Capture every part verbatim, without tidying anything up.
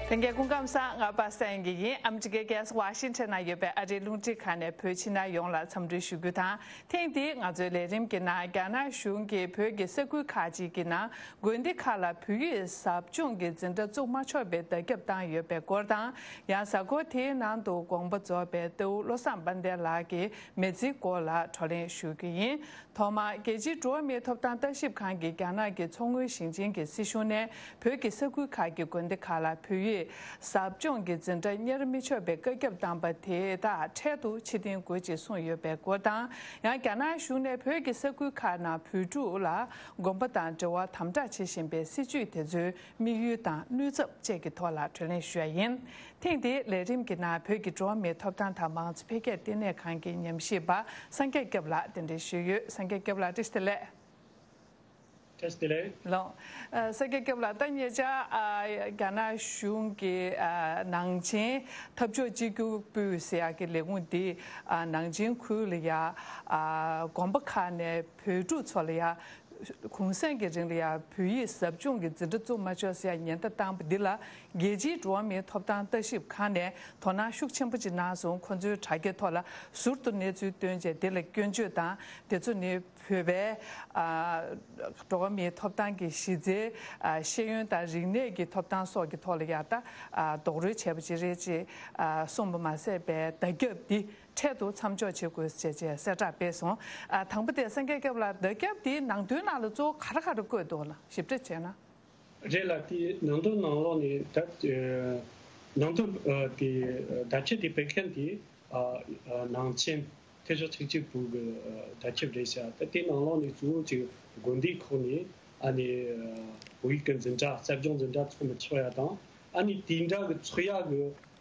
ལྷན་རྒྱས་སྐུ་ཁམས་བཟང་། ང་པ་སངས་ཡིན། ཨ་མི་རི་ཀའི་རྒྱལ་ས་ཝ་ཤིང་ཊོན་ན་ཡོད་པའི་ཨ་རིའི་རླུང་འཕྲིན་ཁང་ནས་བོད་ཕྱི་ནང་ཡོངས་ལ་འཚམས་འདྲི་ཞུ་རྒྱུ་དང་། ཐེངས་འདིའི་ང་ཚོའི་ལས་རིམ་གྱི་ནང་རྒྱ་ནག་གཞུང་གིས་བོད་ཀྱི་ས་ཁུལ་ཁག་ཅིག་གི་ནང་དགོན་སྡེ་ཁག་ལ་བོད་ཡིག་ཟབ་སྦྱོང་གི་འཛིན་གྲྭ་བཙུགས་མ་ཆོག་པའི་བརྡ་ཁྱབ་བཏང་ཡོད་པའི་སྐོར་དང་། ཡང་གཟའ་འཁོར་དེའི་ནང་དུ་དགོངས་པ་རྫོགས་པའི་རྟའུ་བློ་བཟང་དཔལ་ལྡན་ལགས་ཀྱི་མི་ཚེའི་སྐོར་ལ་བགྲོ་གླེང་ཞུ་རྒྱུ་ཡིན། ཐོག་མར་རྒྱལ་སྤྱིའི་འགྲོ་བ་མིའི་ཐོབ་ཐང་ལྟ་ཞིབ་ཁང་གིས་རྒྱ་ནག་གི་མཚོ་སྔོན་ཞིང་ཆེན་གྱི་སྲིད་གཞུང་ནས་བོད་ཀྱི་ས་ཁུལ་ཁག་གི་དགོན་སྡེ་ཁག་ལ་བོད་ཡིག་ཟབ་སྦྱོང་གི་འཛིན་གྲྭ་གཉེར་མི་ཆོག་པའི་བཀའ་ཁྱབ་བཏང་པ་དེ་དག་འཕྲལ་དུ་ཕྱིར་འཐེན་དགོས་ཅེས་གསུངས་ཡོད་པའི་སྐོར་དང་། ཡང་རྒྱ་ནག་གཞུང་ནས་བོད་ཀྱི་ས་ཁུལ་ཁག་ནང་བོད་ཕྲུག་ལ་དགོན་པ་དང་འབྲེལ་བ་དམ་དྲག་བྱེད་བཞིན་པའི་སྲིད་བྱུས་དེ་ཚོའི་དམིགས་ཡུལ་དང་གནོད་ཚབས་བཅས་ཀྱི་ཐོག་ལ་བགྲོ་གླེང་ཞུ་ཡ་ཡིན། ཐེངས་འདིའི་ལས་རིམ་གྱི་ནང་བོད་ཀྱི་འགྲོ་བ་མིའི་ཐོབ་ཐང་དང་མང་གཙོ་འཕེལ་རྒྱས་ལྟེ་གནས་ཁང་གི་ཉམས་ཞིབ་པ་སངས་རྒྱས་སྐྱབས་ལགས་གདན་འདྲེན་ཞུས་ཡོད། སངས་རྒྱས་སྐྱབས་ལགས་བཀྲ་ཤིས་བདེ་ལེགས། བཀྲ་ཤིས་བདེ་ལེགས། ལགས། ཨ། སངས་རྒྱས་སྐྱབས་ལགས། ད་ཉེ་ཆར་ཨ་རྒྱ་ནག་གཞུང་གི་ཨ་ནང་ཆེན་འཐབ་ཕྱོགས་གཅིག་གྱུར་པུའུ་ཟེར་ཡག་གི་ལས་ཁུངས་འདི་ཨ་ནང་ཆེན་ཁུལ་ལ་ཡ་ཨ་དགོན་པ་ཁག་ནས་བོད་ཕྲུག་ཚོ་ལ་ཡ་གུང་སེང་གི་རིང་ལ་ཡ་བོད་ཡིག་ཟབ་སྦྱོང་གི་འཛིན་གྲྭ་བཙུགས་མ་ཆོག་ཟེར་ཡ་ཉེན་བརྡ་བཏང་པ་འདི་ལ་རྒྱལ་སྤྱིའི་འགྲོ་བ་མིའི་ཐོབ་ཐང་ལྟ་ཞིབ་ཁང་ནས་དོ་སྣང་ཤུགས་ཆེན་པོ་ཅིག་གནང་སོང་། ཁོ་ཚོའི་དྲ་རྒྱའི་ཐོག་ལ་ཟུར་དུ་གནས་ཚུལ་བཏོན་རྗེས་དེ་ལ་སྐྱོན་བརྗོད་དང་དེ་ཚོ་ནི་བོད་པའི་ཨ་འགྲོ་བ་མིའི་ཐོབ་ཐང་གི་གཞི་རྩའི་ཨ་ཤེས་ཡོན་དང་རིག་གནས་ཀྱི་ཐོབ་ཐང་སོགས་ཀྱི་ཐོག་ལ་ཡ་ད་ཨ་རྡོག་རོལ་བྱས་པ་ཅིག་རེད་ཅེས་ཨ་གསུངས་པ་མ་ཟད་པའི་བརྡ་ཁྱབ་འདི་འཕྲལ་དུ་མཚམས་འཇོག་བྱེད་དགོས་ཅེས་ཅེས་གསལ་བསྒྲགས་སྤེལ་སོང་། ཨ་དང་པོ་དེ་སངས་རྒྱས་སྐྱབས་ལགས། བརྡ་ཁྱབ་འདིའི་ནང་དོན་ནང་ལ་གཙོ་བོ་ག་རེ་ག་རེ་བཀོད་འདུག་ལ་ཞིབ་ཕྲ་བྱས་ན། རེད་ལ། དེའི་ནང་དོན་ནང་ལོགས་ནས་ད་ནང་དོན་དེ་བརྡ་ཁྱབ་དེ་སྤེལ་མཁན་དེ་ནང་ཆེན་འཐབ་ཕྱོགས་གཅིག་གྱུར་པུའུ་གི་བརྡ་ཁྱབ་རེད་ཤག་ད་དེ་ནང་ལོགས་ནས་གཙོ་བོ་ཅིག་དགོན་སྡེ་ཁག་ནས་ཨ་ནི་བོད་ཡིག་གི་འཛིན་གྲྭ་ཟབ་སྦྱོང་འཛིན་གྲྭ་ཚོགས་མི་ཆོག་ཡ་དང་། ཨ་ནི་དེ་འདྲ་གི་ཚོགས་ཡ་གི་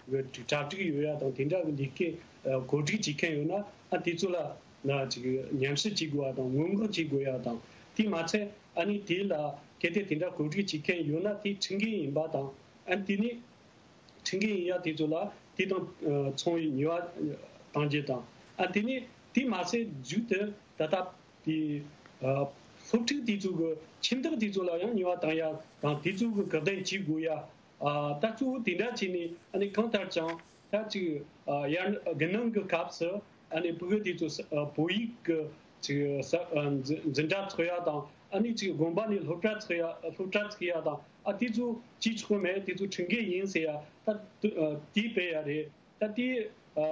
གི་གྲ་སྒྲིག་ཡོད་ཡ་དང་། དེ་འདྲ་གི་ལས་ཀའི་གོ་སྒྲིག་བྱེད་མཁན་ཡོད་ན་ཨ་དེ་ཚོ་ལ་ན་ཅིག་ཉམས་ཞིབ་བྱེད་དགོས་ཡ་དང་། སྔོན་འགོག་བྱེད་དགོས་ཡ་དང་། དེ་མ་ཚད་ཨ་ནི་དེ་ལ་གལ་ཏེ་དེ་འདྲ་གོ་སྒྲིག་བྱེད་མཁན་ཡོད་ན་དེ་ཁྲིམས་འགལ་ཡིན་པ་དང་། ཨ་ནི་དེ་ནི་ཁྲིམས་འགལ་ཡིན་ཡ་དེ་ཚོ་ལ་དེ་དང་མཚུངས་པའི་ཉེས་པ་གཏང་རྒྱུ་དང་། ཨ་དེ་ནི་དེ་མ་ཟད་མཇུག་ཏུ་ད་ལྟ་དེ་སློབ་ཕྲུག་དེ་ཚོ་གི་ཁྱིམ་བདག་དེ་ཚོ་ལ་ཡང་ཉེས་པ་གཏང་ཡ་དང་། དེ་ཚོ་གི་བཀག་སྡོམ་བྱེད་དགོས་ཡ། ཨ་ད་གཙོ་བོ་དེ་འདྲ་བྱས་ནས་ཨ་ནི་གང་ལྟར་ཀྱང་ད་ཅིག་ཨ་ཡར་དགུན་གནང་གི་སྐབས་སུ་ཨ་ནི་ཕྲུ་གུ་དེ་ཚོ་ཨ་བོད་ཡིག་གི་ཅིག་ས་ཨ་འཛིན་འཛིན་གྲྭ་ཚོགས་ཡ་དང་། ཨ་ནི་ཅིག་དགོན་པ་ནས་སློབ་གྲྭ་ཚོགས་ཡ་སློབ་གྲྭ་ཚོགས་ཡ་དང་། ཨ་དེ་ཚོ་བྱེད་ཆོག་གི་མེད། དེ་ཚོ་ཁྲིམས་འགལ་ཡིན་ཟེར་ཡ་ད་དེ་ཨ་དེ་སྤེལ་ཡ་རེད། ད་དེ་ཨ་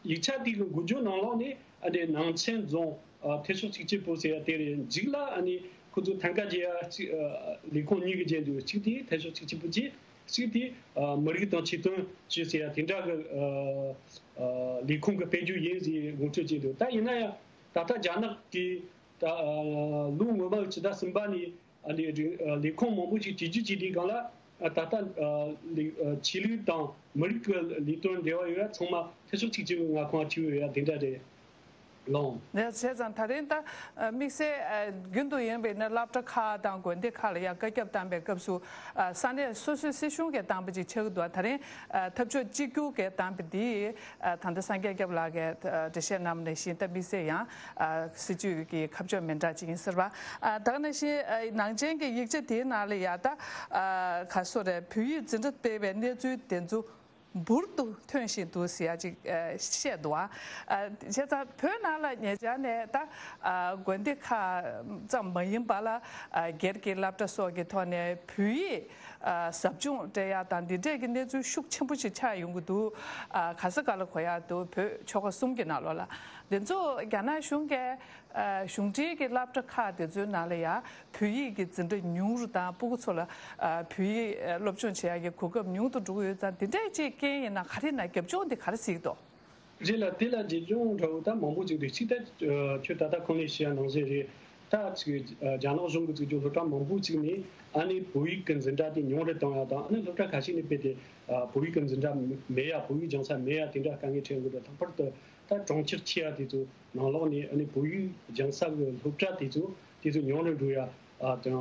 ཡིག་ཆ་དེ་གི་འགོ་བརྗོད་ནང་ལོགས་ནས་ཨ་ནི་ནང་ཆེན་རྫོང་ཨ་འཐབ་ཕྱོགས་གཅིག་གྱུར་པུའུ་ཟེར་ཡ་དེ་རེད། མཇུག་ལ་ཨ་ནི་ཁོ་ཚོ་ཐང་ག་རྒྱག་ཡ་གཅིག་ཨ་ལས་ཁུངས་གཉིས་ཀྱི་རྗེས་འདུག་གཅིག་དེ་འཐབ་ཕྱོགས་གཅིག་གྱུར་པུའུ་བྱས། གཅིག་དེ་ཨ་མི་རིགས་དང་ཆེད་དོན་ཅུས་ཟེར་ཡ་དེ་འདྲ་གི་ཨ་ཨ་ལས་ཁུངས་ཀྱི་དཔལ་འབྱོར་ཡིན་ཟེར་ངོ་སྤྲོད་བྱས་འདུག་ད་ཡིན་ན་ཡང་ད་ལྟ་རྒྱ་ནག་གིས་ད་ཨ་ལོ་སྔོན་མ་ཇི་ལྟར་གསུངས་པ་ནས་ཨ་ནི་རི་ཨ་ལས་ཁུངས་མང་པོ་ཞིག་བཅོས་བསྒྱུར་བྱས་དུས་སྒང་ལ་ཨ་ད་ལྟ་ཨ་ལས་ཨ་ཆོས་ལུགས་དང་མི་རིགས་ཀྱི་ལས་དོན་འབྲེལ་བ་ཡོད་ཡ་ཚང་མ་འཐབ་ཕྱོགས་གཅིག་གྱུར་མངའ་ཁོངས་ཆེ་བོ་ཡོད་ཡ་དེ་འདྲ་རེད། ལོང་། ནས་བྱས་ཙང་ད་རིང་ད་དམིགས་བསལ་རྒྱུན་དུ་ཡིན་པའི་ནས་སློབ་གྲྭ་ཁག་དང་དགོན་སྡེ་ཁག་ལ་ཡང་བཀའ་ཁྱབ་བཏང་པའི་སྐབས་སུ་ས་གནས་སོ་སོའི་སྲིད་གཞུང་གིས་བཏང་པ་ཅིག་ཆགས་ཀྱི་འདུག་ད་རིང་འཐབ་ཕྱོགས་གཅིག་གྱུར་གྱིས་བཏང་པ་འདི་ད་ལྟ་སངས་རྒྱས་སྐྱབས་ལགས་ཀྱིས་འགྲེལ་བཤད་གནང་བ་ནང་བཞིན་ད་དམིགས་བསལ་ཡང་སྲིད་བྱུས་ཀྱི་ཁ་ཕྱོགས་མི་འདྲ་ཅིག་ཡིན་ཟེར་བ། ད་ག་ནང་བཞིན་ནང་ཆེན་གྱི་ཡིག་ཆ་དེའི་ནང་ལ་ཡང་ད་ག་སོ་རེད། བོད་ཡིག་འཛིན་གྲྭ་སྤེལ་བའི་གནས་ཚུལ་དེ་ཚོ་འབུར་དུ་ཐོན་བཞིན་འདུག་ཟེར་ཡ་ཅིག་ཨ་བཤད་འདུག་ཨ། ཨ་བྱས་ཙང་བོད་ནང་ལ་ཉེ་ཆར་ནས་ད་ཨ་དགོན་སྡེ་ཁག་ཙམ་མ་ཡིན་པ་ལ་ཨ་སྒེར་གྱི་སློབ་གྲྭ་སོགས་ཀྱི་ཐོག་ནས་བོད་ཡིག་ཨ་ཟབ་སྦྱོང་སྤྲད་ཡ་དང་འདི་འདྲས་ཀྱི་གནས་ཚུལ་ཤུགས་ཆེན་པོ་ཞིག་ཆགས་ཡོང་གི་འདུག་ཨ་ག་ས་ག་ལ་གོ་ཡ་འདུག་བོད་ཆོལ་ཁ་གསུམ་གྱི་ནང་ལོགས་ལ་འདི་ཚོ་རྒྱ་ནག་གཞུང་གིས། ཨ་གཞུང་འབྲེལ་གྱི་སློབ་གྲྭ་ཁག་དེ་ཚོའི་ནང་ལ་ཡང་བོད་ཡིག་གི་འཛིན་གྲྭ་ཉུང་རུ་དང་། སྤུ་གུ་ཚོ་ལ་ཨ་བོད་ཡིག་ཨ་སློབ་སྦྱོང་བྱེད་ཡག་གི་གོ་སྐབས་ཉུང་དུ་འགྲོ་གི་ཡོད་ཙང་། དེ་འདྲའི་ཅིག་རྐྱེན་ཡིན་ན་ག་རེ་ན་རྒྱབ་ལྗོངས་དེ་ག་རེ་གཟིགས་འདུག་རེད་ལ། དེ་ལ་རྒྱབ་ལྗོངས་འདྲ་བོ་ད་མང་པོ་ཅིག་འདུག་གཅིག་ད་ཁྱོད་ད་ལྟ་གོང་ནས་བཤད་ཡ་ནང་བཞིན་རེད། ད་ཅིག་རྒྱ་ནག་གཞུང་གིས་བཙུགས་རྒྱུ་སློབ་གྲྭ་མང་པོ་ཅིག་ནས་ཨ་ནི་བོད་ཡིག་གི་འཛིན་གྲྭ་དེ་ཉུང་རུ་གཏོང་ཡ་དང་། ཨ་ནི་སློབ་གྲྭ་ཁ་ཤས་ནས་རྦད་དེ་ཨ་བོད་ཡིག་གི་འཛིན་གྲྭ་མེད་ཡ། བོད་ཡིག་སྦྱང་ས་མེད་ཡ་དེ་འདྲ་དཀའ་ངལ་འཕྲད་ཡོང་གི་འདུག་ལྷག་པར་དུ་ད་གྲོང་ཁྱེར་ཆེ་ཡ་དེ་ཚོ་ནང་ལོགས་ནས་ཨ་ནི་བོད་ཡིག་སྦྱང་ས་གི་སློབ་གྲྭ་དེ་ཚོ་དེ་ཚོ་ཉུང་རུ་འགྲོ་ཡ། ཨ་དང་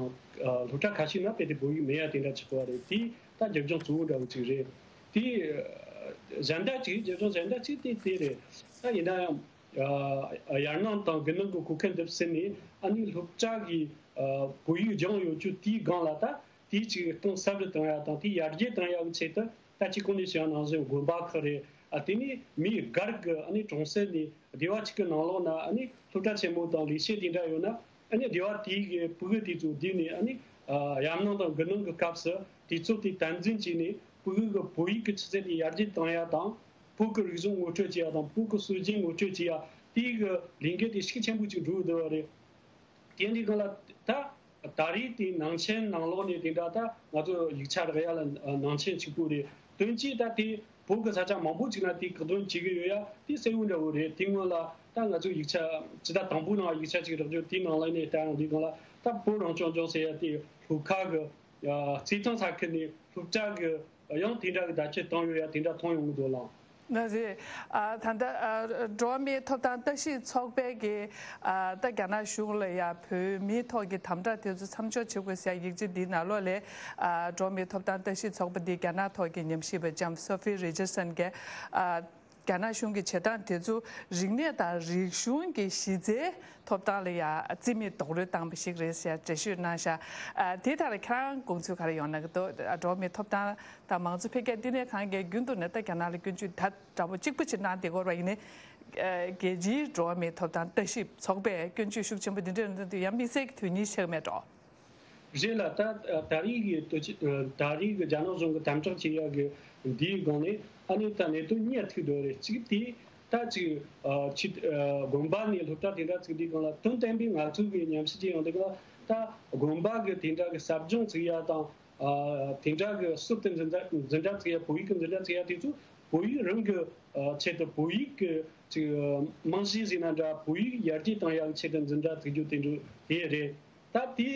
ཨ་སློབ་གྲྭ་ཁ་ཤས་ནང་རྦད་དེ་བོད་ཡིག་མེད་ཡ་དེ་འདྲ་ཆགས་པ་རེད། དེ་ད་རྒྱབ་ལྗོངས་གཙོ་བོ་འདྲ་བོ་ཅིག་རེད། དེ་ཨ་གཞན་དག་ཅིག་རྒྱབ་ལྗོངས་གཞན་དག་ཅིག་དེ་དེ་རེད། ད་ཡིན་ན་ཡང་ཨ་ཡར་སྣང་དང་དགུན་གནང་གི་གོ་སྐབས་འདི་ཟིན་ནས་ཨ་ནི་སློབ་གྲྭ་གི་ཨ་བོད་ཡིག་སྦྱང་ཡོད་རྒྱུ་དེའི་སྒང་ལ་ད། དེའི་ཅིག་གཏིང་ཟབ་རུ་གཏོང་ཡ་དང་དེའི་ཡར་རྒྱས་གཏོང་ཡ་གི་ཆེད་དུ། ད་ཅིག་གོང་ནས་ཞུས་པ་ནང་བཞིན་དགོན་པ་ཁག་རེད། ཨ་དེ་ནས་མིའི་སྒར་གི་ཨ་ནི་གྲོང་གསེབ་ནས་སྡེ་བ་གཅིག་གི་ནང་ལོགས་ན་ཨ་ནི་སློབ་གྲྭ་ཆེན་མོ་དང་ལས་བྱེད་དེ་འདྲ་ཡོད་ན། ཨ་ནི་སྡེ་བ་དེའི་གི་ཕྲུ་གུ་དེ་ཚོ་བསྡུས་ནས། ཨ་ནི་ཨ་ཡམ་གནང་དང་དགུ་གནང་གི་སྐབས་སུ་དུས་ཚོད་དེ་དམ་འཛིན་བྱས་ནས། ཕྲུ་གུ་གི་བོད་ཡིག་གི་ཆུ་ཚད་དེ་ཡར་རྒྱས་གཏོང་ཡ་དང་། བོད་ཀྱི་རིག་གཞུང་ངོ་སྤྲོད་བྱེད་ཡ་དང་། བོད་ཀྱི་སྲོལ་རྒྱུན་ངོ་སྤྲོད་བྱེད་ཡ། དེའི་གི་ལས་འགུལ་དེ་ཤུགས་ཆེན་པོ་ཅིག་འགྲོ་གི་འདུག་པ་རེད། དེ་འདྲའི་སྒང་ལ་ད་ད་རེས་དེ་ནང་ཆེན་ནང་ལོགས་ནས་དེ་འདྲ་ད་ང་ཚོ་ཡིག་ཆ་རག་ཡ་ལ་ནང་ཆེན་གཅིག་པུ་རེད། དོན་གྱིས་ད་དེ་བོད་ཀྱི་ས་ཆ་མང་པོ་ཅིག་ན་དེ་བཀག་སྡོམ་བྱེད་ཀྱི་ཡོད་ཡ་དེ་གསལ་བོ་འདྲ་བོ་རེད། དེ་སྔོན་ལ་ད་ང་ཚོ་ཡིག་ཆ་ཇི་ལྟར་དང་པོ་ནང་ཡིག་ཆ་ཅིག་རག་རྒྱུ་དེའི་ནང་ལ་ནས་ད་ཡང་འདི་སྒང་ལ་ད་བོད་རང་སྐྱོང་ལྗོངས་ཟེར་ཡ་དེ་ལྷོ་ཁ་གི་ཨ་རྩེད་ཐང་ས་ཁུལ་ནས་སློབ་གྲྭ་གི་ཡང་དེ་འདྲ་གི་བརྡ་ཆད་བཏང་ཡོད་ཡ་དེ་འདྲ་མཐོང་ཡོང་གི་འདུག་ལགས། ལགས་རེད། ཨ་ད་ལྟ་ཨ་འགྲོ་བ་མིའི་ཐོབ་ཐང་ལྟ་ཞིབ་ཚོགས་པའི་གི་ཨ་ད་རྒྱ་ནག་གཞུང་ལ་ཡ་བོད་མིའི་ཐོག་གི་དམ་དྲག་དེ་ཚོ་མཚམས་འཇོག་བྱེད་དགོས་ཟེར་ཡ་ཡིག་ཆ་འདིའི་ནང་ལོགས་ལ། ཨ་འགྲོ་བ་མིའི་ཐོབ་ཐང་ལྟ་ཞིབ་ཚོགས་པ་འདི་རྒྱ་ནག་ཐོག་གི་ཉམས་ཞིབ་པ་ལྕམ་Sophie Richardson་གིས་ཨ་རྒྱ་ནག་གཞུང་གི་བྱེད་སྟངས་དེ་ཚོ་རིག་གནས་དང་རིག་གཞུང་གི་གཞི་རྩའི་ཐོབ་ཐང་ལ་ཡ་རྩིས་མེད་རྡོག་རོལ་བཏང་བ་ཞིག་རེད་ཟེར་འགྲེལ་བརྗོད་གནང་ཤག་ཨ་དེ་ཐད་ལ་ཁྱེད་རང་དགོངས་ཚུལ་ག་རེ་ཡོད་ན་གི་འདུག་ཨ་འགྲོ་བ་མིའི་ཐོབ་ཐང་དང་མང་གཙོ་འཕེལ་རྒྱས་བསྟི་གནས་ཁང་གིས་རྒྱུན་དུ་ནས་ད་རྒྱ་ནག་ལ་སྐྱོན་བརྗོད་ད་འདྲ་པོ་གཅིག་པ་ཅིག་གནང་བསྡད་ཡོད་རེད་པ། ཡིན་ནའི་ཨ་རྒྱལ་སྤྱིའི་འགྲོ་བ་མིའི་ཐོབ་ཐང་ལྟ་ཞིབ་ཚོགས་པས་སྐྱོན་བརྗོད་ཤུགས་ཆེན་པོ་འདི་འདྲ་འདི་འདྲ་ཡང་དམིགས་བསལ་གྱི་དོན་སྙིང་ཆགས་མེད་འགྲོ། རེད་ལ། ད་ད་རེས་ཀྱི་དུས་ཚོད་ད་རེས་ཀྱི་རྒྱ་ནག་གཞུང་གི་དམ་དྲག་བྱེད་ཡག་གི་འདིའི་སྒང་ནས་ཨ་ནི་ད་གནད་དོན་གཉིས་ཐུག་འདུག་རེད། གཅིག་དེ་ད་ཅིག་ཨ་ཆེད་ཨ་དགོན་པ་ནས་སློབ་གྲྭ་དེ་འདྲ་ཚུགས་དུས་སྒང་ལ། དོན་དམ་པའི་ང་ཚོ་གི་ཉམས་ཞིབ་བྱེད་ཡོང་དུས་སྒང་ལ། ད་དགོན་པ་གི་དེ་འདྲ་གི་ཟབ་སྦྱོང་ཚུགས་ཡ་དང་། ཨ་དེ་འདྲ་གི་སྲོལ་དེ་འཛིན་གྲྭ་འཛིན་གྲྭ་ཚུགས་ཡ། བོད་ཡིག་གི་འཛིན་གྲྭ་ཚུགས་ཡ་དེ་ཚོ་བོད་ཡིག་རང་གི་ཨ་ཆེད་དུ། བོད་ཡིག་གི་ཅིག་རྨང་གཞི་ཟེར་ན་འདྲ། བོད་ཡིག་ཡར་རྒྱས་གཏོང་ཡག་ཆེད་དུ་འཛིན་གྲྭ་ཚུགས་རྒྱུ་དེ་འདྲ་དེ་རེད། ད་དེ་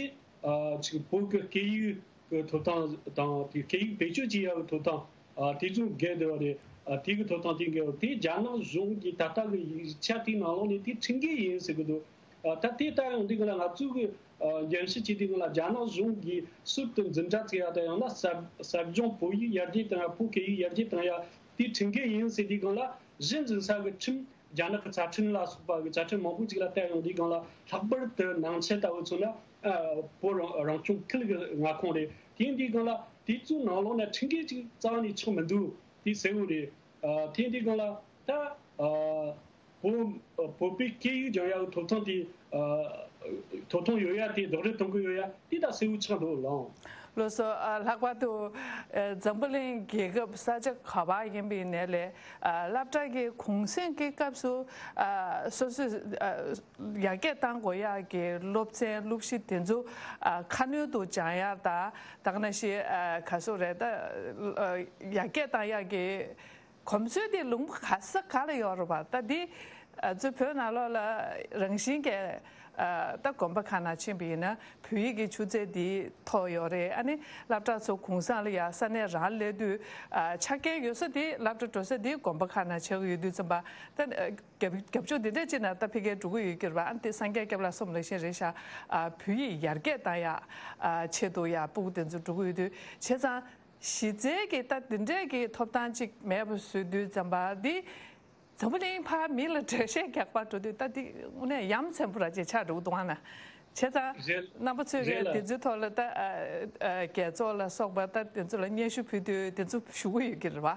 ཨ་ཅིག་བོད་ཀྱི་སྐད་ཡིག་གི་ཐོབ་ཐང་དང་། དེ་སྐད་ཡིག་བེད་སྤྱོད་བྱེད་ཡག་གི་ཐོབ་ཐང་། ཨ་དེ་ཚོ་འགལ་འདུག་པ་རེད། ཨ་དེ་གི་ཐོབ་ཐང་དེ་འགལ་བ་དེ་རྒྱ་ནག་གཞུང་གིས་ད་ལྟ་གི་ཡིག་ཆ་དེའི་ནང་ལོགས་ནས་དེ་ཁྲིམས་འགལ་ཡིན་ཟེར་གི་འདུག་ཨ་ད་དེ་ལྟ་ཡོང་དུས་སྒང་ལ་ང་ཚོ་གི་ཨ་ཉམས་ཞིབ་བྱེད་དུས་སྒང་ལ། རྒྱ་ནག་གཞུང་གིས་ཟུར་དུ་འཛིན་གྲྭ་བཙུགས་ཡ་དང་། ཡང་ན་ཟབ་ཟབ་སྦྱོང་བོད་ཡིག་ཡར་རྒྱས་གཏོང་ཡ། བོད་སྐད་ཡིག་ཡར་རྒྱས་གཏོང་ཡ་དེ་ཁྲིམས་འགལ་ཡིན་ཟེར་དུས་སྒང་ལ། གཞི་འཛིན་ས་གི་ཁྲིམས། རྒྱ་ནག་གི་རྩ་ཁྲིམས་ལ་སོགས་པ་གི་རྩ་ཁྲིམས་མང་པོ་ཅིག་ལ་བལྟས་ཡོང་དུས་སྒང་ལ། ལྷག་པར་དུ་ནང་ཆེན་ལྟ་བུ་མཚོན་ན། ཨ་བོད་རང་རང་སྐྱོང་ཁུལ་གྱི་མངའ་ཁོངས་རེད། དེ་ཡིན་དུས་སྒང་ལ་དེ་ཚོའི་ནང་ལོགས་ན་ཁྲིམས་འགལ་ཅིག་རྩ་བ་ནས་ཆགས་མི་འདུག་དེ་གསལ་བོ་རེད། ཨ་དེ་ཡིན་དུས་སྒང་ལ་ད་ཨ་བོད་བོད་པའི་སྐད་ཡིག་སྦྱང་ཡག་གི་ཐོབ་ཐང་དེ། ཨ་ཐོབ་ཐང་ཡོད་ཡ་དེ་རྡོག་རོལ་གཏོང་གི་ཡོད་ཡ་དེ་ད་གསལ་བོ་ཆགས་འདུག་ལགས། ལགས་སོ། ཨ་ལྷག་པར་དུ་ཨ་འཛམ་བུ་གླིང་རྒྱལ་ཁབ་ས་ཆ་ག་པར་ཡིན་པ་ཡིན་ནའི་ལས། ཨ་སློབ་གྲྭ་གི་གུང་སེང་གི་སྐབས་སུ་ཨ་སོ་སོས་ཨ་ཡར་རྒྱས་གཏང་དགོས་ཡག་གི་སློབ་ཚན་སློབ་གཞི་དེ་ཚོ་ཨ་ཁ་སྣོན་དུ་སྦྱང་ཡག་དང་། ད་ག་ནང་བཞིན་ཨ་ག་སོ་རེད། ད་ཨ་ཡར་རྒྱས་གཏང་ཡག་གི་གོམས་སྲོལ་དེ་ལུང་པ་ག་ས་ག་ལ་ཡོད་རེད་པ། ད་འདི་ཨ་ཚོའི་བོད་ནང་ལོགས་ལ་རང་བཞིན་གྱི་ཨ་ད་དགོན་པ་ཁག་ནང་ཕྱིན་པ་ཡིན་ན་བོད་ཡིག་གི་ཆུ་ཚད་འདི་མཐོ་ཡོད་རེད། ཨ་ནི་སློབ་གྲྭ་ཚོ་གུང་སེང་ལ་ཡ་ས་གནས་རང་སླེབས་དུས་ཨ་ཆ་རྐྱེན་ཡོད་ས་དེ། སློབ་གྲྭ་འགྲོ་ས་དེ་དགོན་པ་ཁག་ནང་ཆགས་ཀྱི་ཡོད་དུས་ཙམ་པ། ད་ཨ་རྒྱབ་རྒྱབ་ཕྱོགས་འདི་འདྲ་ཅིག་ནས་ད་ཕ་གིར་འགྲོ་གི་ཡོད་ཀྱི་རེད་པ། ཨ་ནི་དེ་སངས་རྒྱས་སྐྱབས་ལགས་གསུངས་པ་ནང་བཞིན་རེད་ཤག་ཨ་བོད་ཡིག་ཡར་རྒྱས་གཏང་ཡག་ཨ་ཆེད་དུ་ཡ་སྤུ་གུ་དེ་ཚོ་འགྲོ་གི་ཡོད་དུས། བྱས་ཙང་གཞི་རྩའི་གི་ད་འདི་འདྲའི་གི་ཐོབ་ཐང་ཅིག་མེད་པ་བཟོས་དུས་ཙམ་པ་འདི། འཛམ་བུ་གླིང་ཕར་མི་ལ་འགྲེལ་བཤད་རྒྱག་པར་འགྲོ་དུས་ད་འདི་དངོས་གནས་ཡ་མཚན་པོ་ར་ཅིག་ཆགས་འགྲོ་གི་འདུག་ཨ་ན། བྱས་ཙང་རེད། རྣམ་པ་ཚོས་རེད་ཀྱི་ལ། དེ་ཚོའི་ཐོག་ལ་ད་ཨ་ཨ་རྒྱལ་ཚོགས་ལ་སོགས་པ་ད་དེ་ཚོ་ལ་སྙན་ཞུ་ཕུལ་དུས་དེ་ཚོ་ཞུ་གི་ཡོད་ཀྱི་རེད་པ།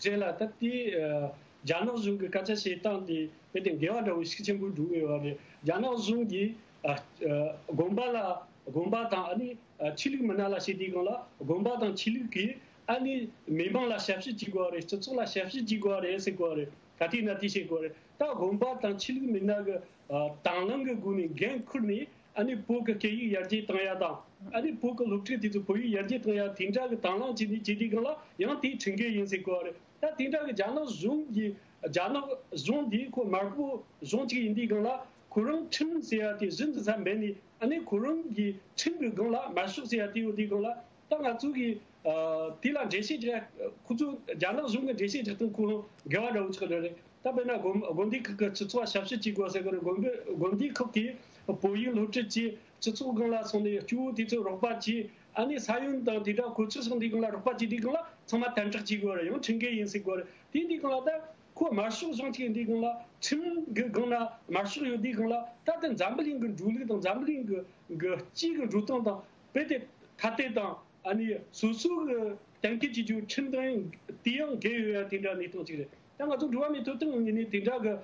རེད་ལ། ད་དེ་ཨ་རྒྱ་ནག་གཞུང་གི་སྐད་ཆ་བཤད་སྟངས་དེ་དཔེ་དེ་འགལ་བ་འདྲ་བོ་ཤུགས་ཆེན་པོ་འགྲོ་གི་ཡོད་རེད། རྒྱ་ནག་གཞུང་གིས་ཨ་ཨ་དགོན་པ་ལ་དགོན་པ་དང་། ཨ་ནི་ཨ་ཆོས་ལུགས་མི་སྣ་ལ་བཤད་དུས་སྒང་ལ། དགོན་པ་དང་ཆོས་ལུགས་ཀྱིས་ཨ་ནི་མི་མང་ལ་ཞབས་ཞུ་བྱེད་དགོས་རེད། སྤྱི་ཚོགས་ལ་ཞབས་ཞུ་བྱེད་དགོས་རེད་ཟེར་གོ་རེད། ག་དུས་ན་དུས་བཤད་གོ་རེད། ད་དགོན་པ་དང་ཆོས་ལུགས་མི་སྣ་གི་ཨ་དང་བླངས་ཀྱི་སྒོ་ནས་འགན་ཁུར་ནས། ཨ་ནི་བོད་ཀྱི་སྐད་ཡིག་ཡར་རྒྱས་གཏང་ཡ་དང་། ཨ་ནི་བོད་ཀྱི་སློབ་ཕྲུག་དེ་ཚོ་བོད་ཡིག་ཡར་རྒྱས་གཏང་ཡ་དེ་འདྲ་གི་དང་བླངས་བྱས་ནས་བྱེད་དུས་སྒང་ལ་ཡང་དེ་ཁྲིམས་འགལ་ཡིན་ཟེར་གོ་རེད། ད་དེ་འདྲ་གི་རྒྱ་ནག་གཞུང་གི་རྒྱ་ནག་གཞུང་འདི་ཁོ་དམར་པོ་གཞུང་གཅིག་ཡིན་དུས་སྒང་ལ། ཁོ་རང་ཁྲིམས་ཟེར་ཡ་དེ་གཞི་འཛིན་ས་མེད་ནས། ཨ་ནི་ཁོ་རང་གི་ཁྲིམས་ཀྱི་སྒང་ལ་དམར་ཤོག་ཟེར་ཡ་དེ་ཡོད་དུས་སྒང་ལ། ད་ང་ཚོ་གི་ཨ་དེ་ལ་འགྲེལ་བཤད་རྒྱག་ཁོ་ཚོ་རྒྱ་ནག་གཞུང་གི་འགྲེལ་བཤད་རྒྱག་སྟངས་ཁོ་རང་འགལ་བ་འདྲ་བོ་ཆགས་འགྲོ་རེད། ད་དཔེར་ན་དགོན་དགོན་སྡེ་ཁག་གི་སྤྱི་ཚོགས་ཞབས་ཞུ་བྱེད་དགོས་ཟེར་གི་རེད། དགོན་པའི་དགོན་སྡེ་ཁག་གིས་བོད་ཡིག་སློབ་ཁྲིད་བྱས། སྤྱི་ཚོགས་སྒང་ལ་སོང་ནས་སྐྱོ་བོ་དེ་ཚོ་རོགས་པ་བྱས། ཨ་ནི་ས་ཡོམ་དང་དེ་འདྲ་གོད་ཆག་སོང་དུས་སྒང་ལ་རོགས་པ་བྱེད་དུས་སྒང་ལ་ཚང་མ་དམ་དྲག་བྱེད་དགོས་རེད། ཡང་ཁྲིམས་འགལ་ཡིན་ཟེར་དགོས་རེད། དེ་དུས་སྒང་ལ་ད་ཁོ་དམར་ཤོག་གཞུང་གཅིག་ཡིན་དུས་སྒང་ལ། ཁྲིམས་ཀྱི་སྒང་ན་དམར་ཤོག་ཡོད་དུས་སྒང་ལ། ད་ལྟ་འཛམ་བུ་གླིང་གི་འགྲོ་ལུགས་དང་འཛམ་བུ་གླིང་གི་གི་སྤྱི་གི་འགྲོ་སྟངས་དང་། རྦད་དེ་ ཁ་གཏད་དང་ཨ་ནི་སོ་སོ་གི་གཏན་འཁེལ་བྱེད་རྒྱུ་ཁྲིམས་དང་དེ་ཡང་འགལ་ཡོད་ཡ་དེ་འདྲ་གནས་སྟངས་ཅིག་རེད། ད་ང་ཚོ་འགྲོ་བ་མིའི་ཐོབ་ཐང་ངོས་ནས་དེ་འདྲ་གི་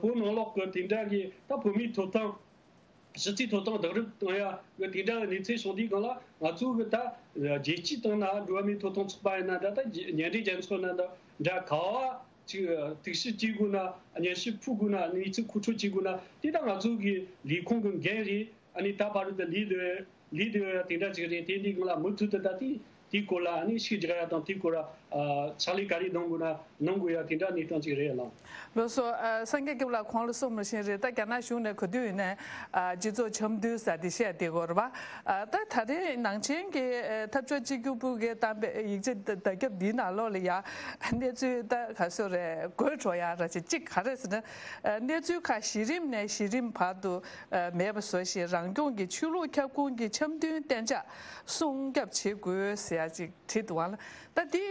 བོད་ནང་ལོགས་གི་དེ་འདྲ་གི་ད་བོད་མིའི་ཐོབ་ཐང་། ཕྱི་ཚུལ་ཐོབ་ཐང་བདག་རུབ་གཏོང་ཡ་གི་དེ་འདྲ་གི་གནས་ཚུལ་བྱུང་དུས་སྒང་ལ་ང་ཚོ་གི་ད་རྒྱལ་སྤྱིའི་སྟེང་ན་འགྲོ་བ་མིའི་ཐོབ་ཐང་ཚོགས་པ་ཡིན་ན་འདྲ། ད་མཉམ་འབྲེལ་རྒྱལ་ཚོགས་ན་འདྲ་ག་བ་ཅིག་གཏུག་བཤེར་བྱེད་དགོས་ན། སྙན་ཞུ་ཕུལ་དགོས་ན། གནས་ཚུལ་མཁོ་སྤྲོད་བྱེད་དགོས་ན་དེ་ད་ང་ཚོ་གི་ལས་ཁུངས་གི་འགན་རེད། ཨ་ནི་ད་བར་དུ་ལས་དེ་ལས་དེ་དེ་འདྲ་ཅིག་རེད། དེ་འདི་སྒང་ལ་མུ་མཐུད་དུ་ད་དེ་དེའི་སྐོར་ལ་ཨ་ནི་ཤུགས་རྒྱག་ཡ་དང་། དེའི་སྐོར་ལ་ཕྱག་ལས་ག་རེ་གནང་དགོས་ན་གནང་དགོས་ཡ་དེ་འདྲ་གནས་སྟངས་ཅིག་རེད་ལགས། ལགས་སོ། ཨ། སངས་རྒྱས་སྐྱབས་ལགས་ཁོང་ལ་གསུངས་པ་བཞིན་རེད། ད་རྒྱ་ནག་གཞུང་ནས་ག་དུས་ཡིན་ནའི་ཨ་སྤྱི་ཚོགས་འཆམ་མཐུན་ཟེར་དེ་བཤད་བསྡད་ཡོད་རེད་པ། ཨ། ད་ད་རེས་ནང་ཆེན་གྱི་ཨ་འཐབ་ཕྱོགས་གཅིག་གྱུར་པུའུ་གིས་བཏང་པའི་ཡིག་ཆ་ད་བརྒྱབ་འདིའི་ནང་ལོགས་ལ་ཡ་གནས་ཚུལ་ད་ག་ཚོད་རེད། དགོད་བྲོ་ཡ་ར་ཅིག་གཅིག་ག་རེ་ཟེར་ན། ཨ། གནས་ཚུལ་ཁག་གཞི་རིམ་ནས་གཞི་རིམ་བར་དུ་ཨ་མེད་པ་བཟོ་ཞིང་། རང་སྐྱོང་གི་ཆོས་ལུགས་ཁྱབ་ཁོངས་ཀྱི་འཆམ་མཐུན་གཏན་འཇགས་སྲུང་སྐྱོབ་བྱེད་དགོས་ཟེར་ཡ་ཅིག་བྲིས་འདུག་པ་ལ། ད་འདི་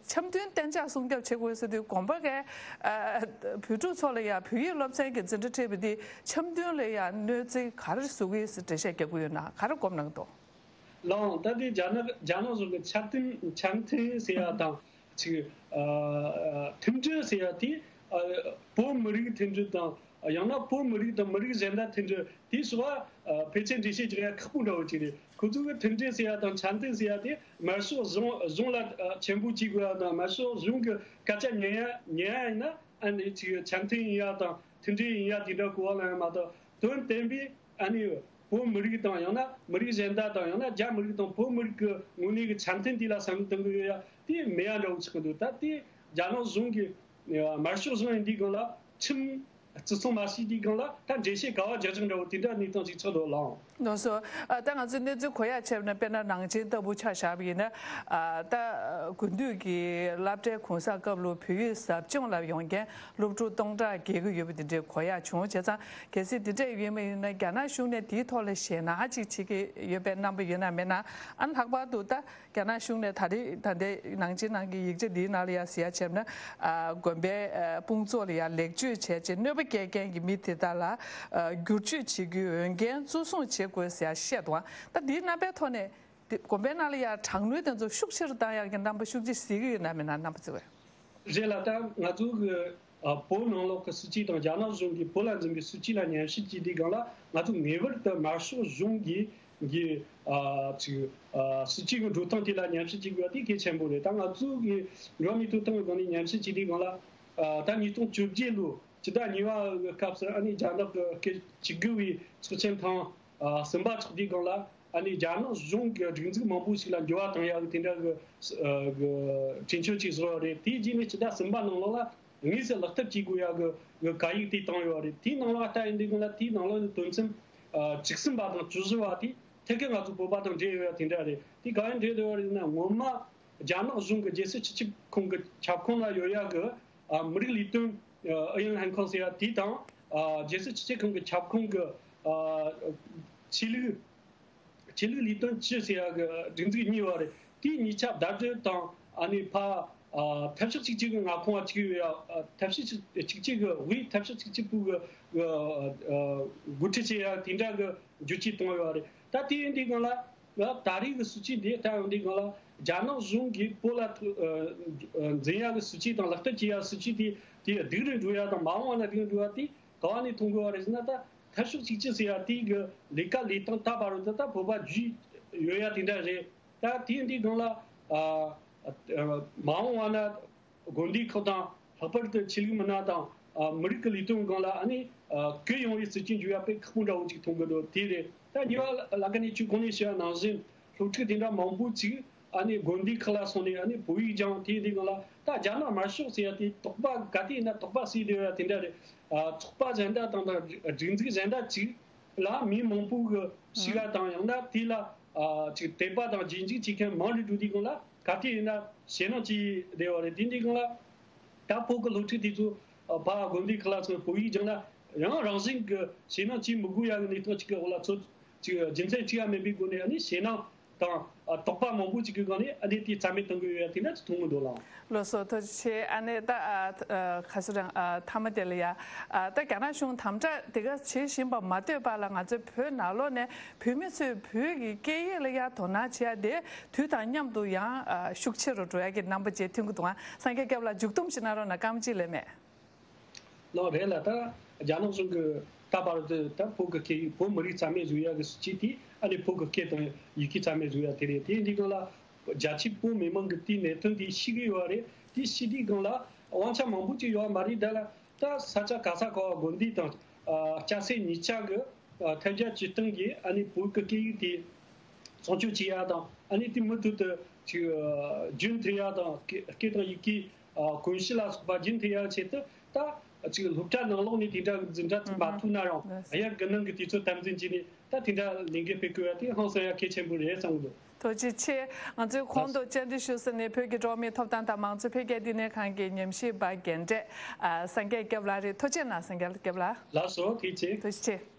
འཆམ་མཐུན་གཏན་འཇགས་སྲུང་སྐྱོབ་བྱེད་དགོས་ཟེར་དུས་དགོན་པ་གའི་ཨ་བོད་ཕྲུག་ཚོ་ལ་ཡ་བོད་ཡིག་སློབ་ཚན་གྱི་འཛིན་གྲྭ་ཁྲིད་པ་འདི་འཆམ་མཐུན་ལ་ཡ་གནོད་འཚེ་ག་རེ་བཟོ་གི་ཡོད་ཟེར་འགྲེལ་བཤད་རྒྱག་གི་ཡོད་ན། ག་རེ་དགོངས་གནང་འདུག་ལགས། ད་དེ་རྒྱ་ནག་རྒྱ་ནག་གཞུང་གི་འཆམ་མཐུན་འཆམ་མཐུན་ཟེར་ཡ་དང་ཅིག་ཨ་མཐུན་སྒྲིལ་ཟེར་ཡ་དེ་ཨ་བོད་མི་རིགས་མཐུན་སྒྲིལ་དང་། ཡང་ན་བོད་མི་རིགས་དང་མི་རིགས་གཞན་དག་མཐུན་སྒྲིལ་དེ་སོགས་ཨ་ཕལ་ཆེར་འགྲེལ་བཤད་རྒྱག་ཡ་ཁག་པོ་འདྲ་བོ་ཅིག་རེད། ཁོ་ཚོ་གི་མཐུན་སྒྲིལ་ཟེར་ཡ་དང་འཆམ་མཐུན་ཟེར་ཡ་དེ་དམར་ཤོག་གཞུང་གཞུང་ལ་ཨ་མཆན་པོ་བྲིས་དགོས་ཡ་དང་། དམར་ཤོག་གཞུང་གི་སྐད་ཆ་ཉན་ཡ་ཉན་ཡ་ཡིན་ན་ཨ་ནི་ཅིག་འཆམ་མཐུན་ཡིན་ཡ་དང་མཐུན་སྒྲིལ་ཡིན་ཡ་དེ་འདྲ་གོ་བ་ལེན་ཡ་མ་གཏོགས། དོན་བསྟན་པའི་ཨ་ནི་བོད་མི་རིགས་དང་། ཡང་ན་མི་རིགས་གཞན་དག་དང་། ཡང་ན་རྒྱ་མི་རིགས་དང་བོད་མི་རིགས་ཀྱི་ངོས་ནས་ཀྱི་འཆམ་མཐུན་དེ་ལ་བསམ་བློ་གཏོང་གི་ཡོད་ཡ་དེ་མེད་ཡ་འདྲ་བོ་ཆགས་ཀྱི་འདུག་ད་དེ་རྒྱ་ནག་གཞུང་གི་དམར་ཤོག་གཞུང་ཡིན་དུས་སྒང་ལ་ཁྲིམས་བརྩི་སྲུང་མ་བྱས་དུས་སྒང་ལ་ད་འགྲེལ་བཤད་ག་བ་རྒྱག་ཆོག་འདྲ་བོ་དེ་འདྲ་གནས་སྟངས་ཅིག་ཆགས་འདུག་ལགས། ལགས་སོ། ཨ། ད་ང་ཚོས་གནས་ཚུལ་གོ་ཡ་བྱས་ན། དཔེར་ན་ནང་ཆེན་ལྟ་བུ་ཆ་བཞག་པ་ཡིན་ན། ཨ། ད་དགུན་དུས་ཀྱི་སློབ་གྲྭའི་གུང་སེང་སྐབས་ལ་བོད་ཡིག་ཟབ་སྦྱོང་ལ་ཡོང་མཁན་སློབ་ཕྲུག་སྟོང་ཕྲག་བརྒལ་གྱི་ཡོད་པ་དེ་འདྲའི་གོ་ཡ་བྱུང་། བྱས་ཙང་གལ་སྲིད་དེ་འདྲ་ཡིན་པ་ཡིན་ན་རྒྱ་ནག་གཞུང་ནས་དེའི་ཐོག་ལ་ཞེད་སྣང་ཅིག་བྱེད་ཀྱི་ཡོད་པའི་རྣམ་པ་ཡོད་ན་མེད་ན། ཨ། ལྷག་པར་དུ་ད་རྒྱ་ནག་གཞུང་ནས་ད་རེས་ད་ལྟའི་ནང་ཆེན་ནང་གི་ཡིག་ཆ་འདིའི་ནང་ལ་ཡ་གཟིགས་ཡ་བྱས་ན། ཨ། དགོན་པའི་ཨ་དཔུང་ཚོགས་ལ་ཡ་ལེགས་བཅོས་བྱས་རྗེས་གནོད་པ་སྐྱེལ་མཁན་གྱི་མི་དེ་དག་ལ་ཨ་བསྒྱུར་བཅོས་བྱེད་རྒྱུའི་འོས་འགན་གཙོ་བཟུང་བྱེད་དགོས་ཟེར་ཡ་བཤད་འདུག་ད་འདིའི་རྣམ་པའི་ཐོག་ནས་དེ་དགོན་པའི་ནང་ལ་ཡ་དྲག་གནོན་དེ་ཚོ་ཤུགས་ཆེ་རུ་བཏང་ཡག་གི་རྣམ་པ་ཤུགས་ཆེ་གཟིགས་ཀྱི་ཡོད་ན་མེད་ན། རྣམ་པ་ཚོས། རེད་ལགས། ད་ང་ཚོ་གི་ཨ་བོད་ནང་ལོགས་ཀྱི་སྲིད་སྤྱི་དང་རྒྱ་ནག་གཞུང་གིས་བོད་ལ་འཛིན་པའི་སྲིད་སྤྱི་ལ་ཉམས་ཞིབ་བྱེད་དུས་སྒང་ལ། ང་ཚོ་ངེས་པར་དུ་དམར་ཤོག་གཞུང་གི་གི་ཨ་ཅིག་ཨ་སྲིད་སྤྱི་གི་འགྲོ་སྟངས་དེ་ལ་ཉམས་ཞིབ་བྱེད་དགོས་པ་དེ་གལ་ཆེན་པོ་རེད། ད་ང་ཚོ་གི་འགྲོ་བ་མིའི་ཐོབ་ཐང་གི་སྒང་ནས་ཉམས་ཞིབ་བྱེད་དུས་སྒང་ལ། ཨ་ད་ཉིས་སྟོང་བཅོ་བརྒྱད་ལོ་སྤྱི་ཟླ་གཉིས་པ་གི་སྐབས་སུ་ཨ་ནི་རྒྱ་ནག་གི་སྐད་བཅུ་དགུ་པའི་ཚོགས་ཆེན་ཐེངས་ཨ་གསུམ་པ་ཚོགས་དུས་སྒང་ལ། ཨ་ནི་རྒྱ་ནག་གཞུང་གི་སྒྲིག་འཛུགས་མང་པོ་ཞིག་ལ་འགྱུར་བ་གཏོང་ཡག་གི་དེ་འདྲ་གི་ཨ་གི་གྲོས་ཆོད་ཅིག་བཟོས་པ་རེད། དེའི་རྗེས་ནས་སྤྱི་ཟླ་གསུམ་པ་ནང་ལོགས་ལ་དངོས་སུ་ལག་བསྟར་བྱེད་དགོས་ཡག་གི་གི་བཀའ་ཡིག་དེ་བཏང་ཡོད་རེད། དེའི་ནང་ལོགས་ལྟ་ཡིན་དུས་སྒང་ལ། དེའི་ནང་ལོགས་ནས་དོན་ཚན་ཨ་བཅུ་གསུམ་པ་དང་བཅུ་བཞི་པ་དེ་ཐད་ཀར་ང་ཚོ་བོད་པ་དང་འབྲེལ་ཡོད་ཡ་དེ་འདྲ་རེད། དེ་གང་ཡིན་འབྲེལ་ཡོད་རེད་ན། སྔོན་མ་རྒྱ་ནག་གཞུང་གི་རྒྱལ་སྲིད་སྤྱི་ཁྱབ་ཁང་གི་ཁྱབ་ཁོངས་ལ་ཡོད་ཡ་གི་ཨ་མི་རིགས་ལས་དོན་ཨུ་ཡོན་ལྷན་ཁང་ཟེར་ཡ་དེ་དང་། ཨ་རྒྱལ་སྲིད་སྤྱི་ཁྱབ་ཁང་གི་ཁྱབ་ཁོངས་གི་ཨ་ཆོས་ལུགས་ཆོས་ལུགས་ལས་དོན་ཅུ་ཟེར་ཡ་གི་སྒྲིག་འཛུགས་གཉིས་ཡོད་རེད། དེ་གཉིས་ཆ་བརྡ་སྤྲོད་དང་། ཨ་ནི་ཕ་ཨ་འཐབ་ཕྱོགས་གཅིག་གྱུར་གྱི་མངའ་ཁོངས་ལ་གཅིག་ཡོད་ཡ། ཨ་འཐབ་ཕྱོགས་གཅིག་གཅིག་གྱུར་གྱི་དབུས་འཐབ་ཕྱོགས་གཅིག་གྱུར་པུའུ་གི་ཨ་འགོ་ཁྲིད་བྱེད་ཡ་དེ་འདྲ་གི་བསྒྱུར་བཅོས་བཏང་ཡོད་རེད། ད་དེ་ཡིན་དུས་སྒང་ལ། ད་རེས་ཀྱི་སྲིད་ཇུས་འདི་ལྟ་ཡོང་དུས་སྒང་ལ། རྒྱ་ནག་གཞུང་གིས་བོད་ལ་ཐུ་ཨ་ཨ་འཛིན་ཡག་གི་སྲིད་ཇུས་དང་ལག་བསྟར་བྱེད་ཡག་སྲིད་ཇུས་དེ་དེ་སྡུག་རུ་འགྲོ་ཡག་དང་། མ་འོངས་པ་ན་སྡུག་རུ་འགྲོ་ཡག་དེ་ག་བ་ནས་མཐོང་དགོས་པ་རེད་ཟེར་ན། ད་འཐབ་ཕྱོགས་གཅིག་གྱུར་ཟེར་ཡག་དེ་གི་ལས་ཀ་ལས་སྟངས་ད་བར་དུ་ད་བོད་པ་བརྒྱུད་ཡོད་ཡག་དེ་འདྲ་རེད། ད་དེ་འདི་སྒང་ལ་ཨ་ཨ་མ་འོངས་པ་ན། དགོན་སྡེ་ཁག་དང་། ལྷག་པར་དུ་ཆོས་ལུགས་མི་སྣ་དང་། ཨ་མི་རིགས་ཀྱི་ལས་དོན་སྒང་ལ་ཨ་ནི་ཨ་བཀོད་ཡོང་བའི་སྲིད་ཇུས་འཇུག་ཡ་དཔེ་ཁག་པོ་འདྲ་བོ་ཅིག་མཐོང་གི་འདུག་དེ་རེད། ད་གཉིས་པ་ལ་ལ་ཀ་ནས་ཁྱོད་གོང་ནས་ཞུས་པ་ནང་བཞིན། སློབ་ཕྲུག་དེ་འདྲ་མང་པོ་ཅིག་ཨ་ནི་དགོན་སྡེ་ཁག་ལ་སོང་ནས་ཨ་ནི་བོད་ཡིག་སྦྱངས། དེ་དེ་སྒང་ལ་ད་རྒྱ་ནག་དམར་ཤོག་ཟེར་ཡ་དེ་དོགས་པ་ག་དུས་ཡིན་ན་དོགས་པ་ཟེར་བསྡད་ཡ་དེ་འདྲ་རེད། ཨ་ཚོགས་པ་གཞན་དག་དང་། དང་སྒྲིག་འཛུགས་གཞན་དག་ཅིག་ལ་མི་མང་པོ་གི་ཤི་བ་དང་། ཡང་ན་དེ་ལ་ཨ་ཅིག་དད་པ་དང་རྗེས་འཇུག་བྱེད་མཁན་མང་རུ་འགྲོ་དུས་སྒང་ལ། ག་དུས་ཡིན་ན་ཞེད་སྣང་སྐྱེ་བསྡད་པ་རེད། དེ་འདི་སྒང་ལ་ད་བོད་ཀྱི་སློབ་ཕྲུག་དེ་ཚོ་ཨ་ཕར་དགོན་སྡེ་ཁག་ལ་སོང་བོད་ཡིག་སྦྱངས་ན་ཡང་རང་བཞིན་གྱི་ཞེད་སྣང་སྐྱེ་མི་དགོས་ཡག་གི་གནས་སྟངས་ཅིག་གི་འོག་ལ་ཚོ་ཅིག་རྒྱུ་མཚན་གཅིག་ཡང་མེད་པའི་སྒོ་ནས་ཨ་ནི་ཞེད་སྣང་ དང་ཨ་དོགས་པ་མང་པོ་ཅིག་གི་སྒང་ནས་ཨ་ནི་དེ་རྩ་མེད་གཏོང་གི་ཡོད་ཡ་དེ་འདྲ་ཅིག་མཐོང་གི་འདུག་ལགས། ལགས་སོ། ཐུགས་རྗེ་ཆེ། ཨ་ནི་ད་ཨ་ཨ་ག་ཟེར་རང་ཨ་མཐའ་མ་དེ་ལ་ཡ་ཨ་ད་རྒྱ་ནག་གཞུང་དམ་དྲག་དེ་ག་བྱེད་བཞིན་པ་མ་ལྟོས་པ་ལ་ང་ཚོའི་བོད་ནང་ལོགས་ནས་བོད་མི་ཚོས་བོད་ཀྱི་སྐད་ཡིག་ལ་ཡ་དོ་སྣང་བྱེད་ཡ་དེ་དུས་དང་མཉམ་དུ་ཡང་ཨ་ཤུགས་ཆེ་རུ་འགྲོ་ཡ་གི་རྣམ་པ་ཅིག་ཐོན་གྱི་འདུག་ཨ་སངས་རྒྱས་སྐྱབས་ལགས་མཇུག་བསྡོམས་ཤིག་གནང་རོགས་གནང་། སྐར་མ་གཅིག་ལས་མེད། ལགས་རེད་ལགས། ད་རྒྱ་ནག་གཞུང་གི་ད་བར་དུ་ད་བོད་ཀྱི་སྐད་ཡིག་བོད་མི་རིགས་རྩ་མེད་བཟོ་ཡ་གི་སྲིད་ཇུས་དེ་ཨ་ནི་བོད་ཀྱི་སྐད་དང་ཡི་གེ་རྩ་མེད་བཟོ་ཡ་དེ་རེད། དེ་འདི་སྒང་ལ་རྒྱ་ཆེ་བོད་མི་མང་གི་དེའི་གནད་དོན་དེ་ཤེས་ཀྱི་ཡོད་རེད། དེ་ཤེས་དུས་སྒང་ལ་དབང་ཆ་མང་པོ་ཅིག་ཡོད་མ་རེད། ད་ལ་ད་ས་ཆ་ག་ས་ག་བ་དགོན་སྡེ་དང་ཨ་སྐྱ་སེར་གཉིས་ཆ་གི་ཨ་ཐབས་བརྒྱ་ཇུས་སྟོང་གིས་ཨ་ནི་བོད་ཀྱི་སྐད་ཡིག་དེ་སྲུང་སྐྱོབ་བྱེད་ཡ་དང་ཨ་ནི་དེ་མུ་མཐུད་དུ་ཅིག་ཨ་རྒྱུན་མཐུད་ཡ་དང་སྐད་སྐད་དང་ཡི་གེ་ཨ་གོམས་གཤིས་ལ་སོགས་པ་རྒྱུན་མཐུད་ཡ་ཆེད་དུ་ད་ཅིག་སློབ་གྲྭ་ནང་ལོགས་ནས་དེ་འདྲ་གི་འཛིན་གྲྭ་ཚོ་མ་ཐུག་ན་རུང་ཨ་ཡར་དགུན་གནང་གི་དུས་ཚོད་དམ་འཛིན་བྱས་ནས་ད་དེ་འདྲ་ལས་འགུལ་སྤེལ་དགོས་ཡ་དེ་ཧང་སང་ཡ་གལ་ཆེན་པོ་རེད་བསམ་གི་འདུག། ཐུགས་རྗེ་ཆེ། ང་ཚོའི་གོང་དུ་བཅར་འདྲི་ཞུ་ས་ནི་བོད་ཀྱི་འགྲོ་བ་མིའི་ཐོབ་ཐང་དང་མང་གཙོ་འཕེལ་རྒྱས་བསྟི་གནས་ཁང་གི་ཉམས་ཞིབ་པ་རྒན་གྲས་ཨ་སངས་རྒྱས་སྐྱབས་ལགས་རེད། ཐུགས་རྗེ་གནང་། སངས་རྒྱས་སྐྱབས་ལགས། ལགས་སོ། ཐུགས་རྗེ་ཆེ། ཐུགས་རྗེ་ཆེ།